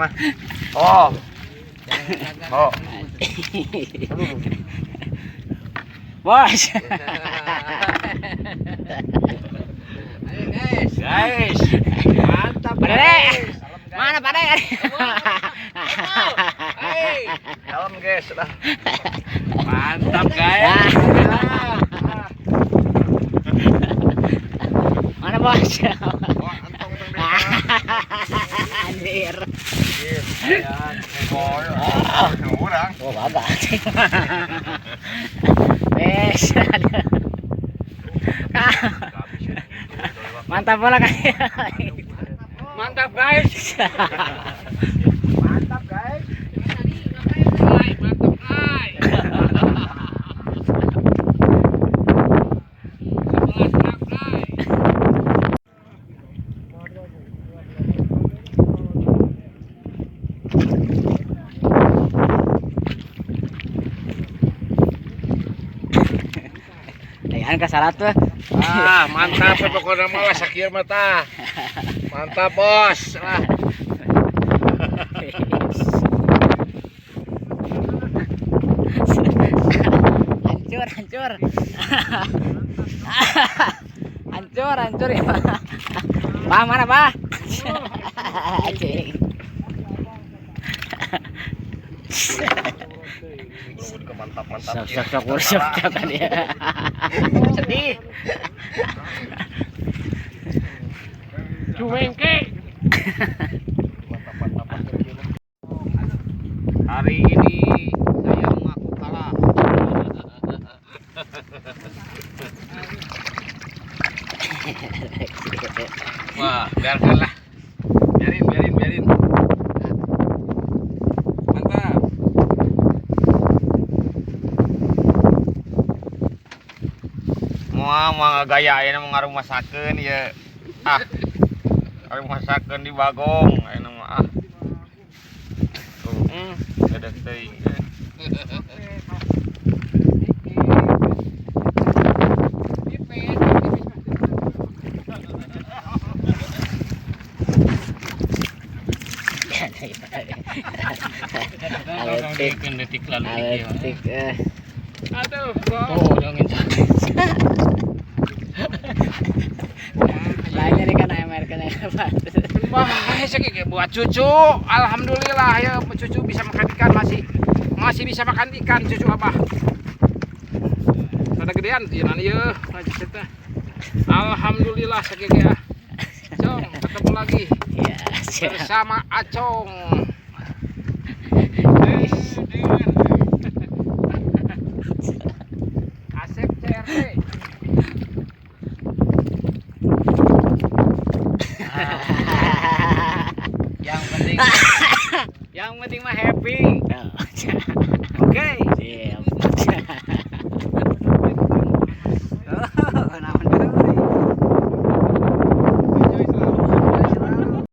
mah. Oh. Oh. Bos. Ayo guys. Guys, mantap. Pak Dede. Mana Pak Dede? Hey. Salam guys lah. Mantap guys. Mana bos? Wah, entong entong deh. Anjir. Oh, orang. Oh, babak. Bes. Mantap bola kan. Mantap guys. Mantap guys. Mantap guys. 11 guys. Ayan kasarat tuh. Ah, mantap pokoknya mah lah sakieu mah tah. Mantap, Bos. Ah. Hancur, hancur. Hancur, hancur ya. Bah, mana, Bah? Anjing. Mantap mantap. Sok sok sok sok sok kan ya. Sedih. Cuwengke. Mantap mantap. Hari ini saya mengaku kalah. Wah, biarkanlah. Biarin, biarin, biarin. Mantap. Moal moal gaya ayeuna mah ngarumasakeun ieu. Ah. Ngarumasakeun di Bagong ayeuna mah ah. Tuh, ada teuing. Aletik, Detik lalu aletik eh. Aduh, tuh dongin. Lainnya nih kan AMR kan apa? Wah, saya buat cucu. Alhamdulillah ya cucu bisa makan ikan masih masih bisa makan ikan cucu abah. Rada gedean ya nanti ya. Alhamdulillah sakieu ya. Cong, ketemu lagi Ya, siap. bersama Acong. Asep CRT. Yang penting Yang penting mah happy. Oke. Siap. Oh, naon deui? Enjoy selalu.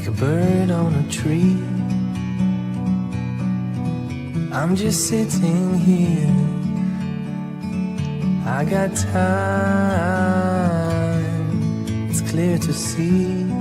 Like a bird on a tree. I'm just sitting here. I got time. It's clear to see.